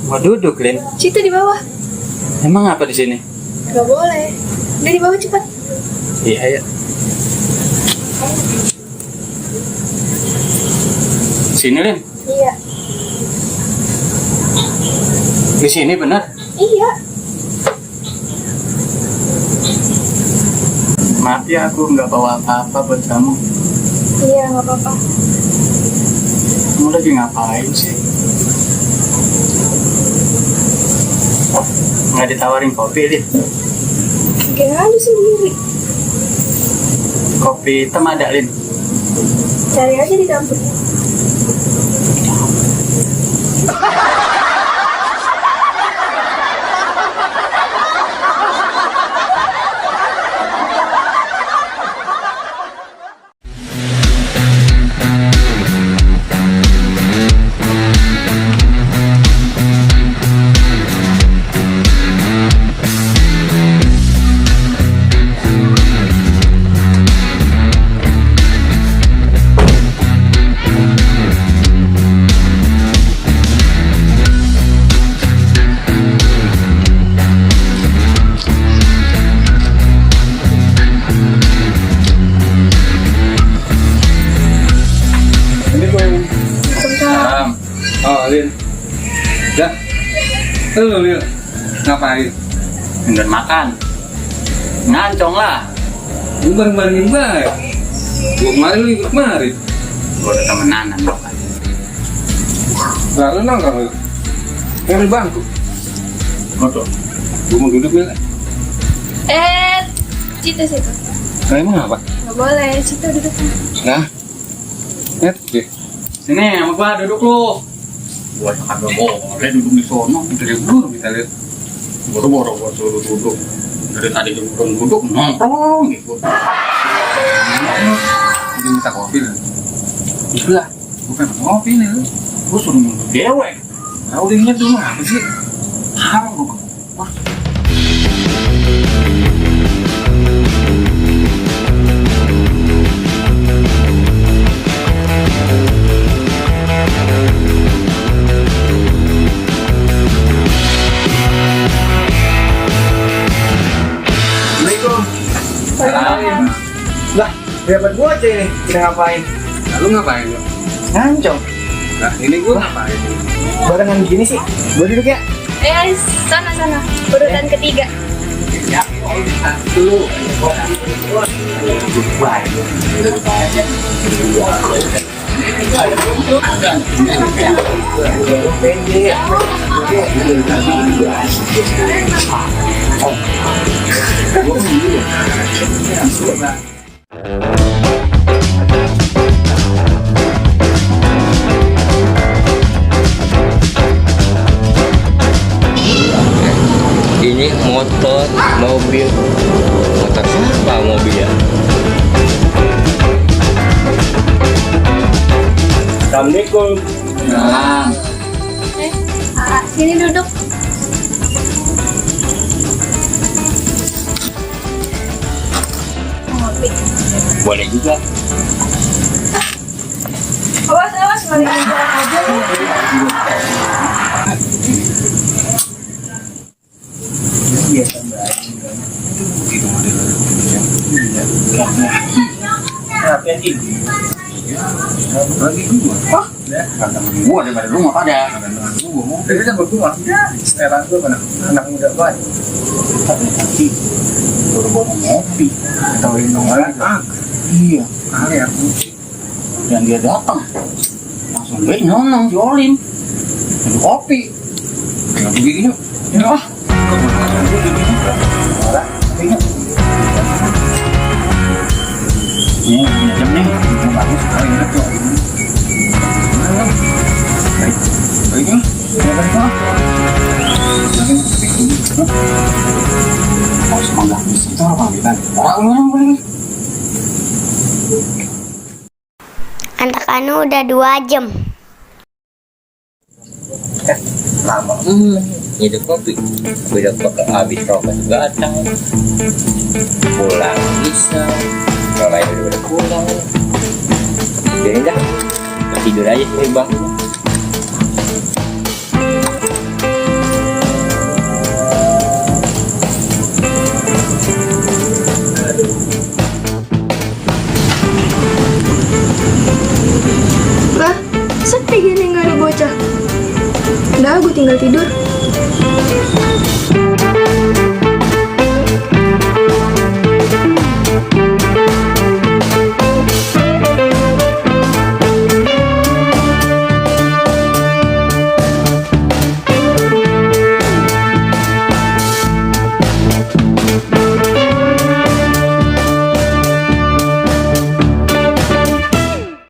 Mau duduk, Lin? Situ di bawah. Emang apa di sini? Gak boleh. Udah di bawah cepat. Iya, ya. Sini, Lin. Iya. Di sini benar? Iya. Maaf ya, aku nggak bawa apa-apa buat kamu. Iya, nggak apa-apa. Kamu lagi ngapain sih? Nggak ditawarin kopi, Lin? Gak ada sendiri. Kopi hitam ada, Lin? Cari aja di dapur. Oh, Lin. Dah. Halo, Lin. Ngapain? Nggak makan. Ngancong lah. Lu bareng-barengin baik. Gua kemarin, lu ikut kemarin. Gue udah temenanan, makan. Nah, lu nongkrong lu. Yang di bangku. Betul. Gua mau duduk, Lin. Situ. Nah, emang apa? Gak boleh. Situ duduk. Nah. Oke. Sini, sama gua duduk lu. Gua kagak boleh duduk di sono. Dari dulu kita lihat. Boro-boro gua suruh duduk. Dari tadi duduk nongkrong gitu. Dia minta kopi, Lin. Iya. Gua pengen ngopi nih, Lin. Gua suruh minum dewek. Nah, udah ingat dulu apa sih? Haram gua. Wah. Salam. Lah, dapat gua aja ini. Kita ngapain? Nah, lu ngapain, lu? Ngancong. Nah, ini gua ngapain? Barengan gini sih. Gua duduk ya. Sana. Urutan ketiga. Ya, dulu. Ini motor siapa mobilnya? Assalamualaikum. Salam. Sini duduk. Ngopi. Boleh juga. Awas, malah aja. Biasa baik. Gitu modelnya. Nah, ini. Lagi gua. Wah, ya. Kata Gua daripada rumah pada. Gua mau. Dari kan berdua. Setelan gua kan anak muda banget. Tapi suruh bawa ngopi. Tawarin nomor Iya. kali aku. Dan dia datang. Langsung gue nonong Jolim. Minum kopi. Kayak begini yuk. Ya. Nih, minjem nih. Minum bagus. Baiknya. Oh, semangat. Itu apa kita? Anak anu udah 2 jam. Lama. Itu kopi udah pakai habis rokok datang pulang bisa yang lain udah pulang jadi dah tidur aja sih bang tinggal tidur.